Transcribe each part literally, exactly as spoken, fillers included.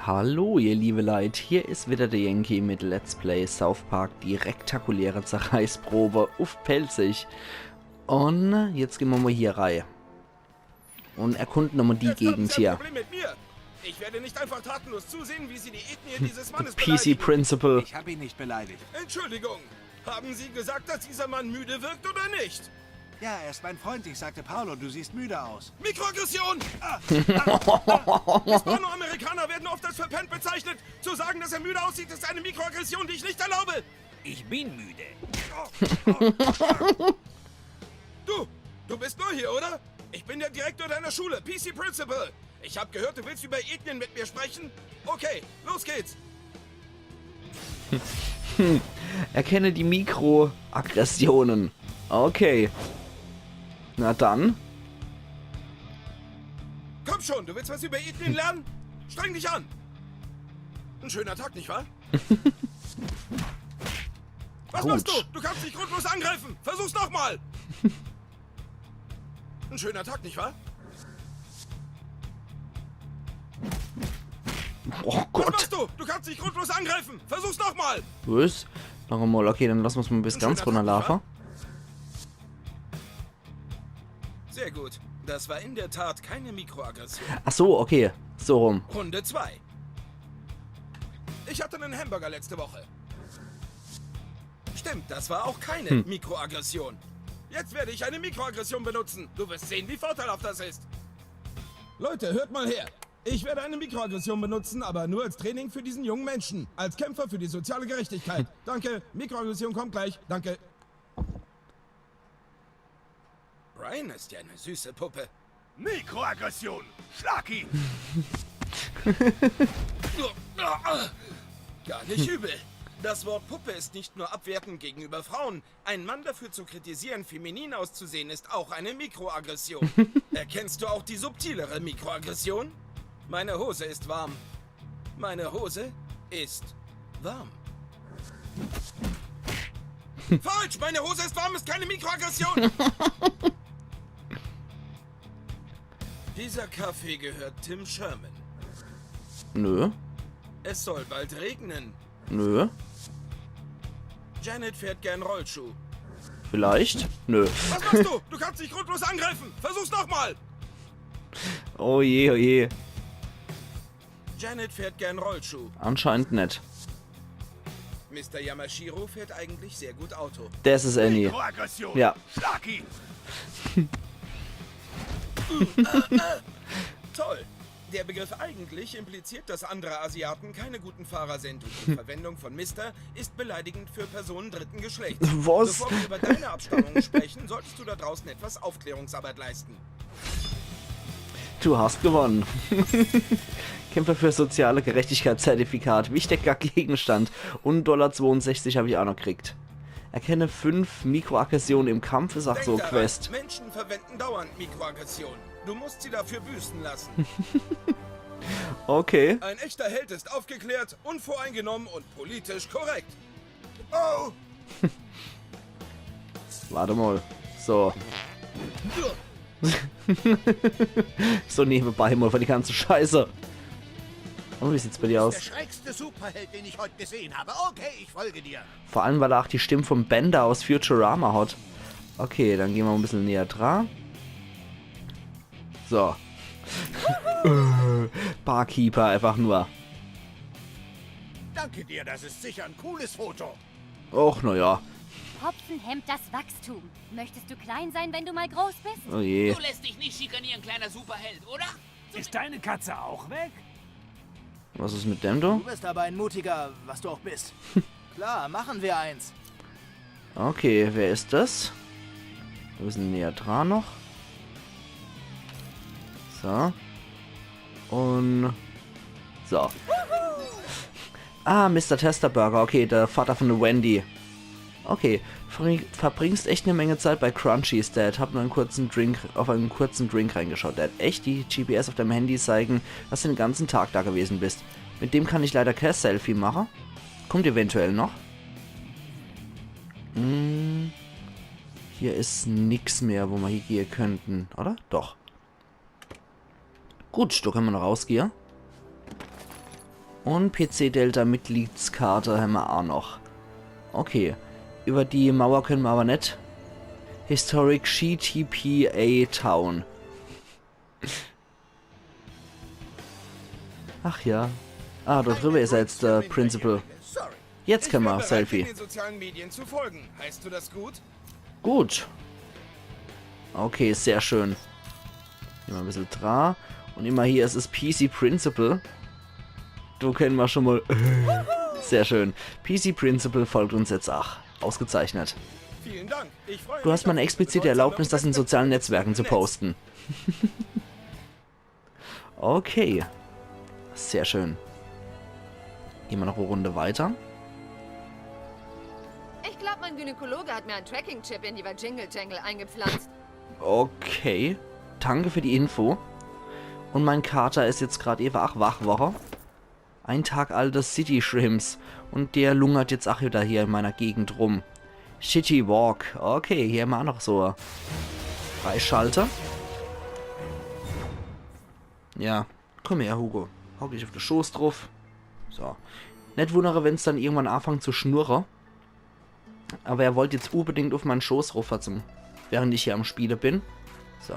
Hallo, ihr liebe Leit, hier is wieder der Yankee mit Let's Play South Park, die rektakuläre Zerreißprobe uff Pälzisch. Un jetzt gehn mer mol hier rei. Un erkunden mer mol die Gegend hier. Jetzt haben Sie ein Problem mit mir. Ich werde nicht einfach tatenlos zusehen, wie Sie die Ethnie dieses Mannes beleidigen. P C Principal. Ich hab ihn nicht beleidigt. Entschuldigung. Haben Sie gesagt, dass dieser Mann müde wirkt oder nicht? Ja, er ist mein Freund. Ich sagte, Paolo, du siehst müde aus. Mikroaggression! Ah, ah, ah. Hispanoamerikaner werden oft als verpennt bezeichnet. Zu sagen, dass er müde aussieht, ist eine Mikroaggression, die ich nicht erlaube. Ich bin müde. Du, du bist neu hier, oder? Ich bin der Direktor deiner Schule, P C Principal. Ich hab gehört, du willst über Ethnien mit mir sprechen. Okay, los geht's. Erkenne die Mikroaggressionen. Okay. Na dann. Komm schon, du willst was über Ethnien lernen? Streng dich an. Ein schöner Tag, nicht wahr? Was machst du? Gut. Du kannst nicht grundlos angreifen. Versuch's nochmal. Ein schöner Tag, nicht wahr? Oh Gott. Was machst du? Du kannst nicht grundlos angreifen. Versuch's nochmal. Was? Noch einmal. Okay, dann lass mer's mol bis ganz runnerlaafe. Ein schöner Tag, nicht wahr? Sehr gut. Das war in der Tat keine Mikroaggression. Ach so, okay. So rum. Runde zwei. Ich hatte einen Hamburger letzte Woche. Stimmt, das war auch keine Mikroaggression. Jetzt werde ich eine Mikroaggression benutzen. Du wirst sehen, wie vorteilhaft das ist. Leute, hört mal her. Ich werde eine Mikroaggression benutzen, aber nur als Training für diesen jungen Menschen. Als Kämpfer für die soziale Gerechtigkeit. Danke, Mikroaggression kommt gleich. Danke. Brian ist ja eine süße Puppe. Mikroaggression! Schlag ihn! Gar nicht übel. Das Wort Puppe ist nicht nur abwertend gegenüber Frauen. Einen Mann dafür zu kritisieren, feminin auszusehen, ist auch eine Mikroaggression. Erkennst du auch die subtilere Mikroaggression? Meine Hose ist warm. Meine Hose ist warm. Falsch! Meine Hose ist warm ist keine Mikroaggression! Dieser Kaffee gehört Tim Sherman. Nö. Es soll bald regnen. Nö. Janet fährt gern Rollschuh. Vielleicht? Nö. Was machst du? Du kannst nicht grundlos angreifen. Versuch's nochmal. Oh je, oh je. Janet fährt gern Rollschuh. Anscheinend net. Mister Yamashiro fährt eigentlich sehr gut Auto. Das is Annie. Mikroaggression. Ja. Schlag ihn! Toll. Der Begriff eigentlich impliziert, dass andere Asiaten keine guten Fahrer sind. Und die Verwendung von Mister ist beleidigend für Personen dritten Geschlechts. Was? Bevor wir über deine Abstammung sprechen, solltest du da draußen etwas Aufklärungsarbeit leisten. Du hast gewonnen. Kämpfe für soziale Gerechtigkeit Zertifikat. Wichtiger Gegenstand. Un Dollar zweiundsechzig hab ich auch noch gekriegt. Erkenne fünf Mikroaggressionen im Kampf, is auch so Quest. Denk daran, Menschen verwenden dauernd Mikroaggressionen. Du musst sie dafür büßen lassen. Okay. Ein echter Held ist aufgeklärt, unvoreingenommen und politisch korrekt. Oh! Warte mal. So. So nebenbei mal für die ganze Scheiße. Und wie sieht's bei dir aus? Du bist der schrägste Superheld, den ich heute gesehen habe. Okay, ich folge dir. Vor allem, weil er auch die Stimme vom Bender aus Futurama hat. Okay, dann gehn mer e bissel näher dra. So. Barkeeper einfach nur. Danke dir, das ist sicher ein cooles Foto. Och, na ja. Hopfen hemmt das Wachstum. Möchtest du klein sein, wenn du mal groß bist? Oh je. Du lässt dich nicht schikanieren, kleiner Superheld, oder? Ist deine Katze auch weg? Was is mit dem do? Du bist aber ein mutiger, was du auch bist. Klar, machen wir eins. Okay, wer is das? Mir müssen näher dra noch. So. Un so. Ah, Mister Testaburger, okay, der Vater von der Wendy. Okay, verbring- verbringst echt eine Menge Zeit bei Crunchies, Dad. Hab nur einen kurzen Drink, auf einen kurzen Drink reingeschaut, Dad. Echt? Die G P S auf deinem Handy zeigen, dass du den ganzen Tag da gewesen bist. Mit dem kann ich leider kein Selfie machen. Kommt eventuell noch. Hm, hier is nix mehr, wo mer hier gehen könnten, oder? Doch. Gut, da können mer noch rausgehen. Un P C Delta Mitgliedskarte hämmer aa noch. Okay. Über die Mauer könne mer awwer net. Historic G T P A Town. Ach ja. Ah, do driwwer is er jetzt der Principal. Jetzt könne mer Selfie. Ich bin bereit, den sozialen Medien zu folgen. Heißt du das gut? Gut. Okay, sehr schön. Immer e bissel dra. Un immer hier is es P C Principal. Do könne mer schon mal. Sehr schön. P C Principal folgt uns jetzt aa. Ausgezeichnet. Vielen Dank. Ich freue mich auf die bedeutsamen Erkenntnisse im Netz. Du hast meine explizite Erlaubnis, das in sozialen Netzwerken zu posten. Okay. Sehr schön. Gehn mer noch e Runde weiter. Ich glaub, mein Gynäkologe hat mir einen Tracking-Chip in die Vajingle-Jangle eingepflanzt. Okay. Danke für die Info. Un mein Kater is jetzt grad ewe aa wach worre. Ein Tag alte City Shrimps. Un der lungert jetzt aa wieder hier in meiner Gegend rum. Shitty Wok. Okay, hier hämmer aa noch so Freischalter. Ja, komm her, Hugo. Hock dich auf de Schoß druff. So. Net wunnere, wenn's dann irgendwann anfangt zu schnurre. Awwer er wollt jetzt unbedingt auf mein Schoß ruffhotze, während ich hier am Spiele bin. So.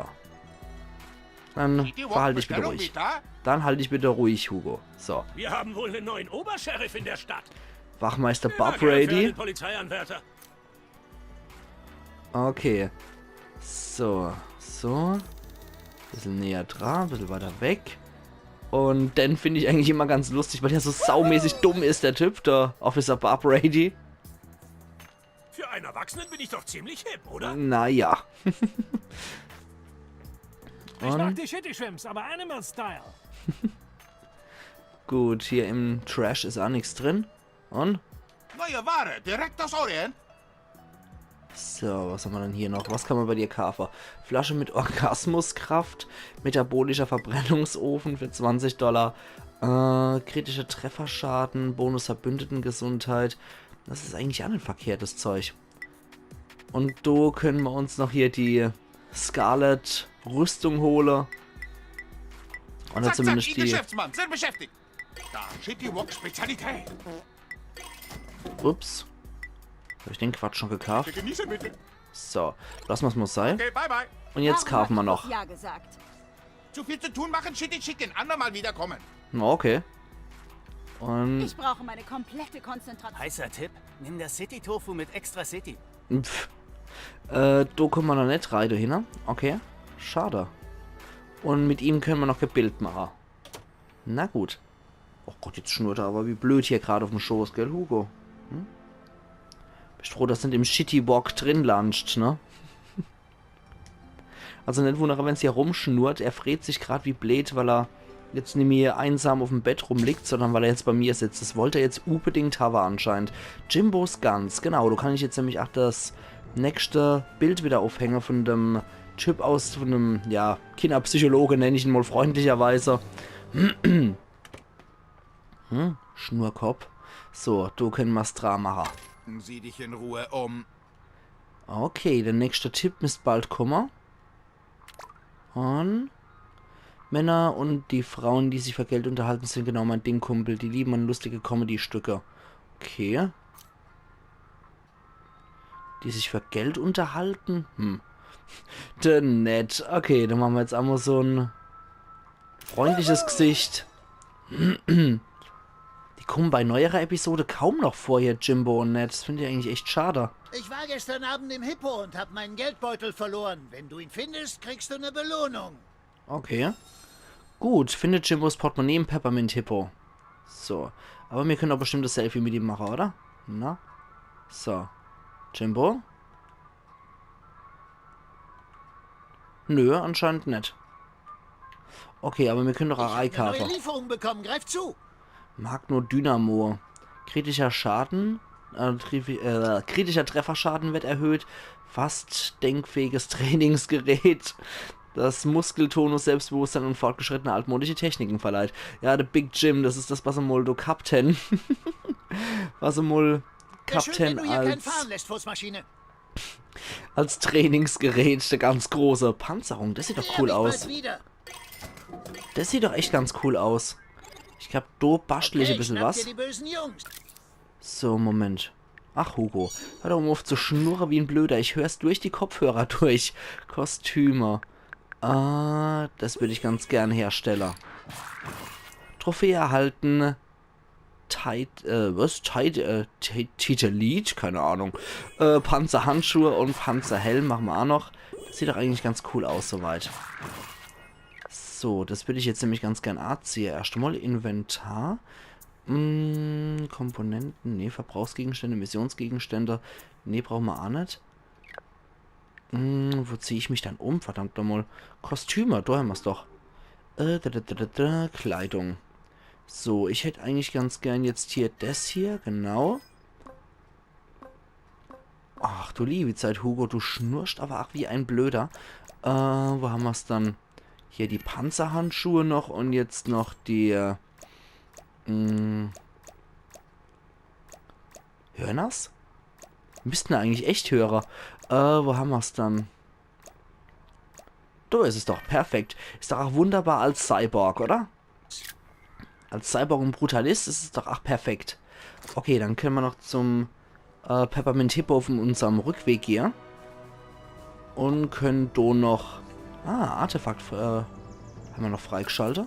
Dann verhalt dich bitte ruhig. Dann halt dich bitte ruhig, Hugo. So. Wir haben wohl einen neuen Obersheriff in der Stadt. Wachmeister Bob Brady. Immer gern für einen Polizeianwärter. Okay. So, so. Bissel näher dra, bissel weiter weg. Un den find ich eigentlich immer ganz lustig, weil der so saumäßig dumm is, der Typ, der Officer Bob Brady. Für einen Erwachsenen bin ich doch ziemlich hip, oder? Na ja. Ich mag die Shitty Shrimps, aber Animal Style. Gut, hier im Trash is aa nix drin. Un? Neue Ware, direkt aus Orient. So, was hämmer dann hier noch? Was kann mer bei dir kaafe? Flasche mit Orgasmuskraft, metabolischer Verbrennungsofen für zwanzig Dollar, äh, kritischer Trefferschaden, Bonus Verbündetengesundheit. Das is eigentlich aa net verkehrt, das Zeug. Un do könne mer uns noch hier die Scarlet Rüstung hole. Oder zumindest die. Zack, zack, Geschäftsmann, sind beschäftigt. Da, Shitty Wok Spezialität. Ups. Hab ich den Quatsch schon gekaaft? Bitte genieße, bitte. So, lass mer's mal sei. Okay, bye, bye. Un jetzt kaafe mer noch. Warum hast du ja gesagt? Zu viel zu tun machen, Shitty Chicken. Andermal wiederkommen. Na, okay. Un ich brauche meine komplette Konzentration. Heißer Tipp, nimm das City Tofu mit Extra City. Pff. Äh, do könne mer noch net rei, do hinne. Okay. Schade. Un mit ihm könne mer noch e Bild mache. Na gut. Oh Gott, jetzt schnurrt er awwer wie blöd hier grad uffm Schoß, gell, Hugo? Hm? Bist froh, dass du net im Shitty Wok drin landscht, ne? Also net wunnere, wenn's hier rumschnurrt. Er freet sich grad wie bleed, weil er jetzt nimmi einsam uffm Bett rumliegt, sondern weil er jetzt bei mir sitzt. Das wollt er jetzt unbedingt hawwe anscheinend. Jimbos Guns, genau, do kann ich jetzt nämlich ach das nächste Bild wieder uffhänge von dem Typ aus, von dem, ja, Kinderpsychologe, nenn ich ihn mal freundlicherweise. Hm, Schnurrkopp. So, do könne mer's dra mache. Sieh dich in Ruhe um. Okay, der nächste Tipp misst bald kumme. Un Männer und die Frauen, die sich für Geld unterhalten, sind genau mein Ding, Kumpel. Die lieben meine lustige Comedy-Stücke. Okay. Die sich für Geld unterhalten? Hm. Denn net. Okay, dann mache mer jetzt emol so e freundliches Gesicht. Die kommen bei neuerer Episode kaum noch vor hier, Jimbo und Ned. Das find ich eigentlich echt schade. Ich war gestern Abend im Hippo und hab meinen Geldbeutel verloren. Wenn du ihn findest, kriegst du eine Belohnung. Okay. Gut, findet Jimbos Portemonnaie im Peppermint Hippo. So. Aber mir können doch bestimmt das Selfie mit ihm mache, oder? Na? So. Jimbo? Nö, anscheinend net. Okay, aber mir können doch ach eikaafe. Ich hab eine neue Lieferung bekommen, greif zu! Magno Dynamo. Kritischer Schaden, äh, tri-, äh, kritischer Trefferschaden wird erhöht. Fast denkfähiges Trainingsgerät. Das Muskeltonus, Selbstbewusstsein und fortgeschrittene altmodische Techniken verleiht. Ja, der Big Jim, das is das, was er mol do gehabt hen. Was er mol gehabt hen als, als Trainingsgerät, der ganz große. Panzerung, das sieht doch cool aus. Das sieht doch echt ganz cool aus. Ich glaab, do baschtel ich e bissel was. So, Moment. Ach, Hugo, hör doch mol uff zu schnurre wie en Blöder. Ich hör's durch die Kopfhörer durch. Kostüme. Ah, das würd ich ganz gern herstelle. Trophäe erhalten. Tit-, äh, was? Tit-, äh, Ti-, Titelit? Keine Ahnung. Äh, Panzerhandschuhe und Panzerhelm mache mer aa noch. Das sieht doch eigentlich ganz cool aus soweit. So, das würd ich jetzt nämlich ganz gern aaziehe. Erscht mol Inventar. Mm, Komponenten, nee, Verbrauchsgegenstände, Missionsgegenstände. Nee, brauche mer aa net. Mm, wo zieh ich mich dann um? Verdammt nochmol. Kostüme, do hämmer's doch. Äh, da, da, da, da, da, Kleidung. So, ich hätt eigentlich ganz gern jetzt hier des hier, genau. Ach du liewi Zeit, Hugo, du schnurrscht awwer ach wie en Blöder. Äh, wo hämmer's dann? Hier die Panzerhandschuhe noch und jetzt noch die, äh, mm, Hören's? Misste mer eigentlich echt höre. Äh, wo hämmer's dann? Do is es doch. Perfekt. Is doch ach wunderbar als Cyborg, oder? Als Cyborg und Brutalist is es doch ach perfekt. Okay, dann kenne mer noch zum, äh, Peppermint Hippo vun unserm Rückweg gehe. Und kenne do noch... Ah, Artefakt, äh, hämmer noch freigschalte.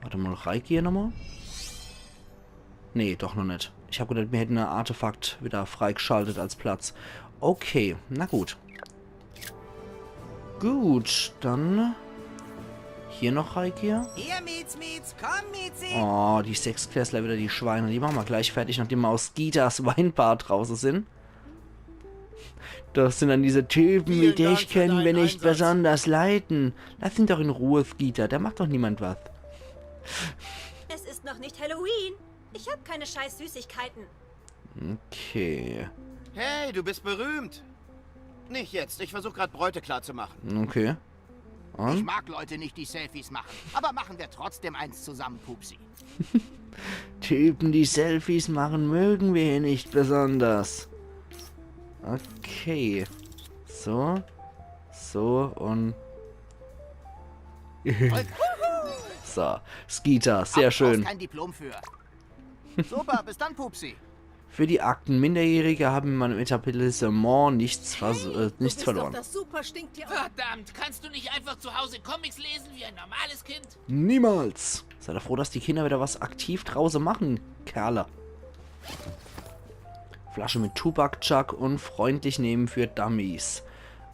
Wart mol, reigehe nochmol. Nee, doch noch net. Ich hab gedacht, mir hätten e Artefakt wieder freigeschaltet als Platz. Okay, na gut. Gut, dann hier noch reigehe. Hier, Miez, Miez, komm, Miezi. Oh, die Sechstklässler wieder, die Schweine. Die mache mer gleich fertig, nachdem mer aus Gitas Weinbar drauße sin. Das sin dann diese Typen, wie dich kenne mer net besonders leiden. Lass ihn doch in Ruhe, Skita. Der macht doch niemand was. Es ist noch nicht Halloween. Ich hab keine scheiß Süßigkeiten. Okay. Hey, du bist berühmt. Nicht jetzt. Ich versuch grad Bräute klar zu machen. Okay. Ich mag Leute nicht, die Selfies machen. Aber machen wir trotzdem eins zusammen, Pupsi. Typen, die Selfies machen, mögen wir hier nicht besonders. Okay. So. So und... So. Skita, sehr schön. Kein Diplom für. Super, bis dann, Pupsi. Für die Akten. Minderjährige haben in meinem Etablissement nichts, vers- äh, nichts verloren. Das super Stinktier. Verdammt, kannst du nicht einfach zu Hause Comics lesen wie ein normales Kind? Niemals. Seid ihr froh, dass die Kinder wieder was aktiv drauße machen, Kerle. Flasche mit Tubak, Chuck und freundlich nehmen für Dummies.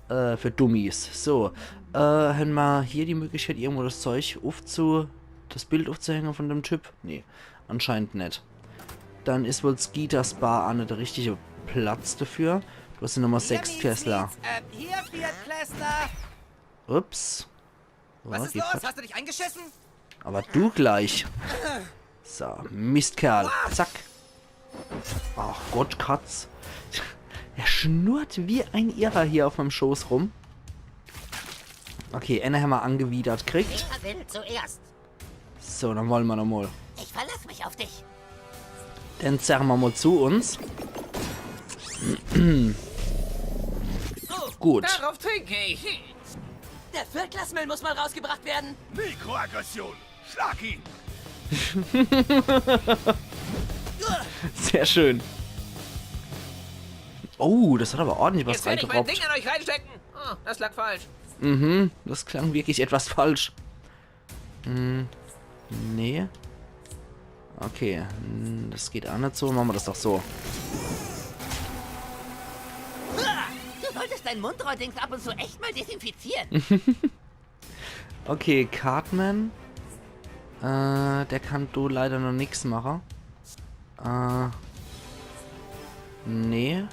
Äh, für Dummies. So. Äh, hämmer hier die Möglichkeit, irgendwo das Zeug uffzu-, das Bild uffzuhänge von dem Typ? Nee, anscheinend net. Dann is wohl Skitas Bar aa net der richtige Platz dafür. Du hast die Nummer sechs, Kessler. Hier, Viertklässler. Ups. Was ist los? Hast du dich eingeschissen? Aber du gleich. So, Mistkerl. Zack. Ach Gott, Katz. Er schnurrt wie ein Irrer hier auf meinem Schoß rum. Okay, ene hämmer angewidert kriegt. Wer will zuerst? So, dann wolle mer nochmol. Ich verlass mich auf dich. Dann zerre mer mol zu uns. Gut. Darauf trinke ich. Der Viertklässmüll muss mal rausgebracht werden. Mikroaggression. Schlag ihn. Sehr schön. Oh, das hat aber ordentlich was reingedroppt. Jetzt werde ich mein Ding in euch reinstecken. Oh, das lag falsch. Mhm, das klang wirklich etwas falsch. Hm, nee. Okay, hm, das geht aa net so. Mache mer das doch so. Du solltest dein Mundrohrdings ab und zu echt mal desinfizieren. Okay, Cartman. Äh, der kann do leider noch nix mache. Äh, nee.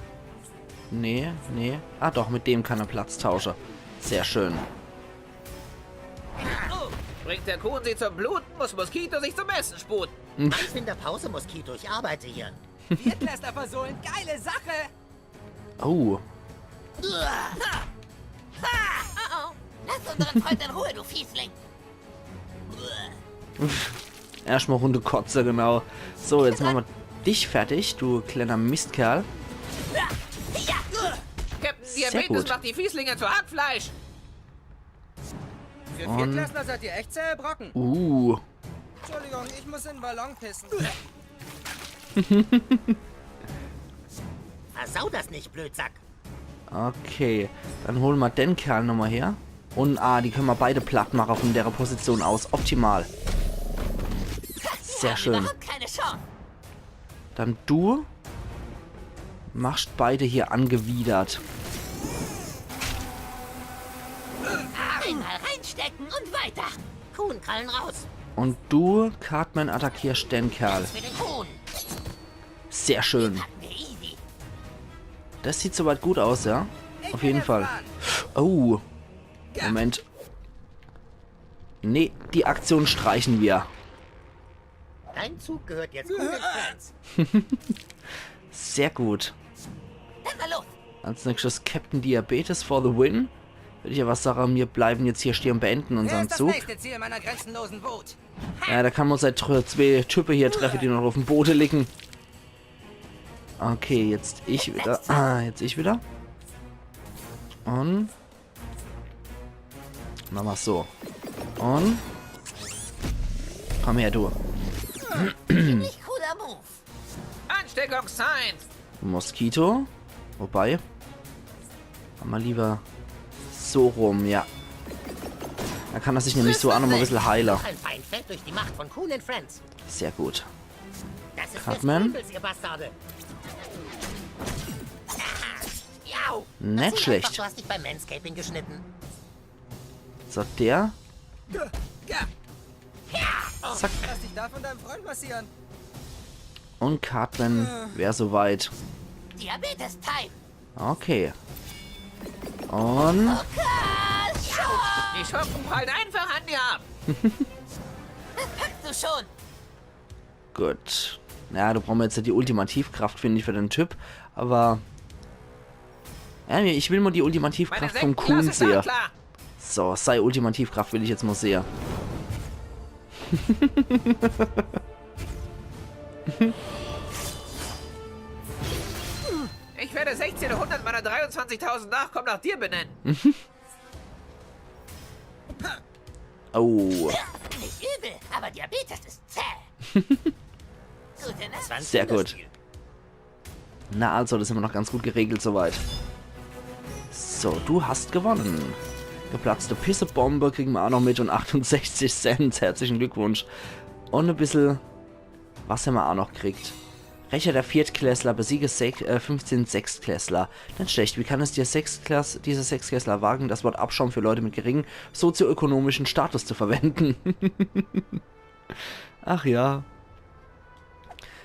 Nee, nee. Ah doch, mit dem kann er Platz tausche. Sehr schön. Bringt der Kuhn sie zum Bluten, muss Mosquito sich zum Essen sputen. Hm. Mach in der Pause, Mosquito, ich arbeite hier. Viertklässler versohlen, geile Sache! Oh. Oh, oh. Lass unseren Freund in Ruhe, du Fiesling. Erstmal Runde Kotze, genau. So, jetzt mache mer dich fertig, du kleiner Mistkerl. Captain Diabetes macht die Fieslinge zu Hackfleisch. Für Viertklässler seid ihr echt zähe Brocken. Uh. Entschuldigung, ich muss in den Ballon pissen. Versau das nicht, Blödsack. Okay, dann hole mer den Kerl nochmal her. Und ah, die könne mer beide platt mache von der Position aus. Optimal. Sehr schön. Überhaupt keine Chance. Dann du machst beide hier angewidert. Einmal reinstecken und weiter. Kuhnkrallen raus. Und du, Cartman, attackierst den Kerl. Für den Kuhn. Sehr schön. Packen wir easy. Das sieht soweit gut aus, ja? Auf jeden Fall. Oh. Moment. Nee, die Aktion streichen wir. Dein Zug gehört jetzt Kuhn und Friends. Sehr gut. Dann mal los. Als nächstes Captain Diabetes for the win. Würde ich aber sagen, wir bleiben jetzt hier stehen und beenden Er unseren ist das Zug. Nächste Ziel meiner grenzenlosen Wut. Ja, da kann man seit tr- zwei Typen hier treffen, die noch auf dem Boden liegen. Okay, jetzt ich wieder. Ah, jetzt ich wieder. Und. Machen wir's so. Und. Komm her, du. Ziemlich cooler Move. Ansteckung Science! Moskito. Wobei. Machen wir lieber so rum, ja. Da kann er sich nämlich so auch nochmal ein bisschen heilen. Ein Feind fällt durch die Macht von Kuhn and Friends. Sehr gut. Das ist Cartman? Fürs Übels, ihr Bastarde. Jau. Nicht Zieh schlecht. Einfach, du hast dich beim Manscaping geschnitten. So, der. Zack. Lass dich da von deinem Freund massieren. Und Cartman wäre soweit. Diabetes-Time. Okay. Und. Die Schurken prallen einfach an dir ab! Packst du schon? Gut. Ja, da brauchen wir jetzt die Ultimativkraft, finde ich, für den Typ. Aber. Ja, ich will mal die Meine Ultimativkraft vom Sektenklasse Kuhn ist auch sehen. Klar. So, sei Ultimativkraft will ich jetzt mal sehen. Ich werde sechzehnhundert meiner dreiundzwanzigtausend Nachkommen nach dir benennen. Oh, Nicht übel, aber Diabetes ist zäh. Gute Nacht. Sehr gut. Na also, das haben wir noch ganz gut geregelt soweit. So, du hast gewonnen. Geplatzte Pissebombe kriegen wir auch noch mit und achtundsechzig Cent. Herzlichen Glückwunsch. Und ein bisschen, was haben wir auch noch gekriegt? Rächer der Viertklässler, besiege sech, äh, fünfzehn Sechstklässler. Nicht schlecht. Wie kann es dir Sechstklass-, dieser Sechstklässler wagen, das Wort Abschaum für Leute mit geringem sozioökonomischen Status zu verwenden? Ach ja.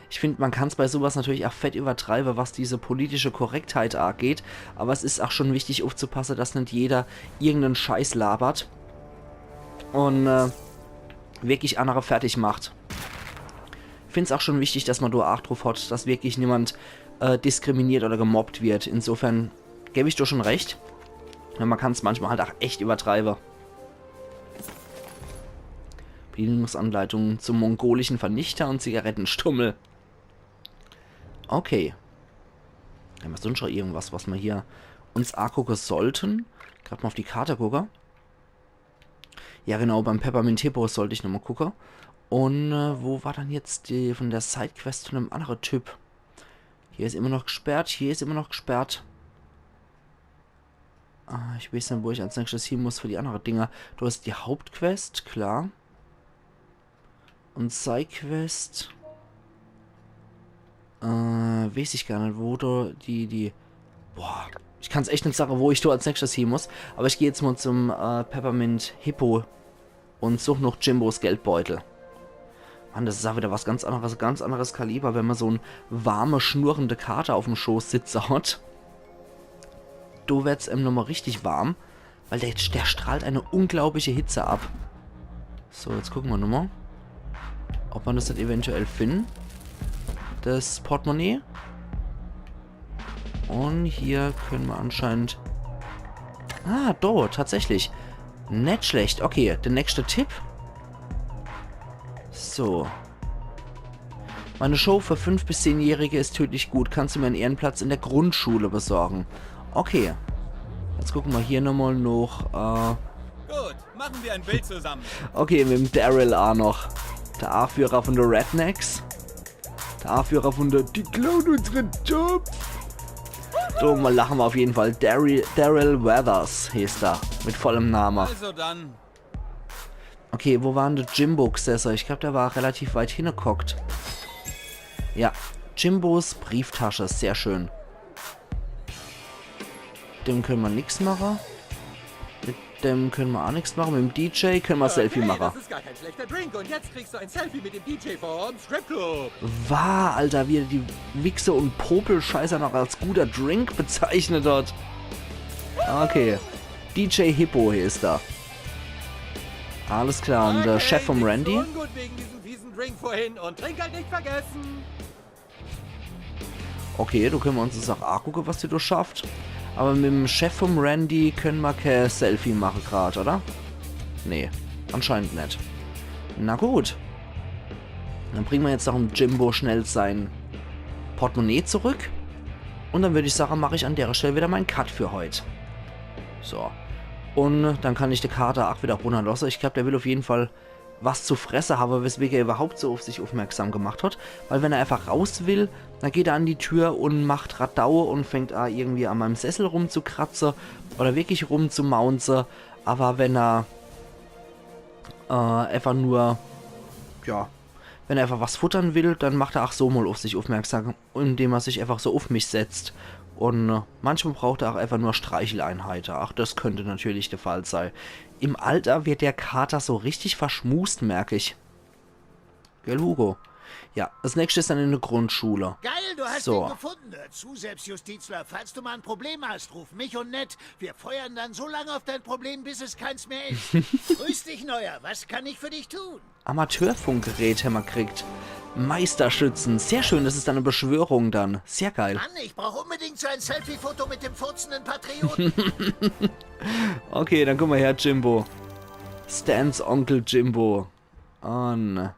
Ich finde, man kann es bei sowas natürlich auch fett übertreiben, was diese politische Korrektheit angeht. Aber es ist auch schon wichtig aufzupassen, dass nicht jeder irgendeinen Scheiß labert und äh, wirklich andere fertig macht. Ich finde es auch schon wichtig, dass man da Acht drauf hat, dass wirklich niemand äh, diskriminiert oder gemobbt wird. Insofern gebe ich dir schon recht. Weil man kann es manchmal halt auch echt übertreiben. Bedienungsanleitung zum mongolischen Vernichter und Zigarettenstummel. Okay. Haben wir sonst noch irgendwas, was wir hier uns angucken sollten? Gerade mal auf die Karte gucken. Ja genau, beim Peppermint Hippo sollte ich nochmal gucken. Und äh, wo war dann jetzt die von der Sidequest von einem anderen Typ? Hier ist immer noch gesperrt, hier ist immer noch gesperrt. Ah, ich weiß nicht, wo ich als nächstes hin muss für die anderen Dinger. Du hast die Hauptquest, klar. Und Sidequest. Äh, weiß ich gar nicht, wo du die, die. Boah, ich kann es echt nicht sagen, wo ich da als nächstes hin muss. Aber ich gehe jetzt mal zum äh, Peppermint Hippo und suche noch Jimbos Geldbeutel. Mann, das ist auch wieder was ganz anderes, ganz anderes Kaliber, wenn man so ein warme, schnurrende Kater auf dem Schoß sitzen hat. Da wird es ihm nochmal richtig warm, weil der, der strahlt eine unglaubliche Hitze ab. So, jetzt gucken wir nochmal, ob man das nicht eventuell findet. Das Portemonnaie. Und hier können wir anscheinend. Ah, da, tatsächlich. Nicht schlecht. Okay, der nächste Tipp. So. Meine Show für fünf bis zehnjährige ist tödlich gut. Kannst du mir einen Ehrenplatz in der Grundschule besorgen? Okay. Jetzt gucken wir hier nochmal noch. Äh, Gut, machen wir ein Bild zusammen. okay, mit dem Daryl auch noch. Der Aführer von de Rednecks. Der Aführer von de, die klauen unsere Jobs. So, mal lachen wir auf jeden Fall. Daryl, Daryl Weathers heeßt er. Mit vollem Name. Also dann. Okay, wo war dann de Jimbo gsesse? Ich glaub, der war relativ weit hinnegehockt. Ja, Jimbos Brieftasche, sehr schön. Dem können wir nix machen. Mit dem können wir auch nix machen. Mit dem D J können wir Selfie Hey, machen. Das ist gar kein schlechter Drink und jetzt kriegst du ein Selfie mit dem D J vom Stripclub. War, Alter, wie er die Wichser und Popelscheißer noch als guter Drink bezeichnet hat. Okay. D J Hippo heeßt er. Alles klar, und der Okay, Chef vom dir Randy. Geht's ungut wegen diesem fiesen Drink vorhin und Trinkgeld nicht vergessen. Okay, do können wir uns das auch angucken, was die do schafft. Aber mit dem Chef vom Randy können wir kein Selfie machen grad, oder? Nee, anscheinend net. Na gut. Dann bringen wir jetzt noch dem Jimbo schnell sein Portemonnaie zurück. Und dann würd ich sagen, mache ich an der Stelle wieder mein Cut für heut. So. Und dann kann ich de Kater auch wieder runterlassen. Ich glaub, der will auf jeden Fall was zu fresse haben, weswegen er überhaupt so auf sich aufmerksam gemacht hat. Weil wenn er einfach raus will, dann geht er an die Tür und macht Radau und fängt an, irgendwie an meinem Sessel rumzukratzen oder wirklich rumzumaunzen. Aber wenn er äh, einfach nur, ja, wenn er einfach was futtern will, dann macht er auch so mal auf sich aufmerksam, indem er sich einfach so auf mich setzt. Und äh, manchmal braucht er auch einfach nur Streicheleinheiten. Auch das könnte natürlich der Fall sein. Im Alter wird der Kater so richtig verschmust, merk ich. Gell, Hugo? Ja, das nächste ist dann in der Grundschule. Geil, du hast So. ihn gefunden. Hör zu, Selbstjustizler. Falls du mal ein Problem hast, ruf mich und Ned. Wir feuern dann so lange auf dein Problem, bis es keins mehr ist. Grüß dich, Neuer. Was kann ich für dich tun? Amateurfunkgerät haben wir gekriegt. Meisterschützen. Sehr schön, das ist eine Beschwörung dann. Sehr geil. Mann, ich brauche unbedingt so ein Selfie-Foto mit dem furzenden Patrioten. Okay, dann guck mal her, Jimbo. Stans Onkel Jimbo. Und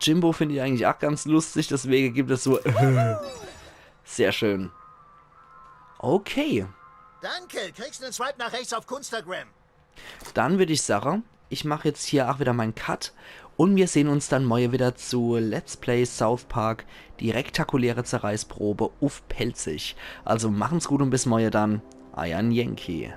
Jimbo finde ich eigentlich auch ganz lustig, deswegen gibt es so. Sehr schön. Okay. Danke, kriegst einen Swipe nach rechts auf Kunstagram. Dann würde ich sagen, ich mache jetzt hier auch wieder meinen Cut und wir sehen uns dann morgen wieder zu Let's Play South Park, die rektakuläre Zerreißprobe uff Pälzisch. Also machen's gut und bis morgen dann. Eier Yankee.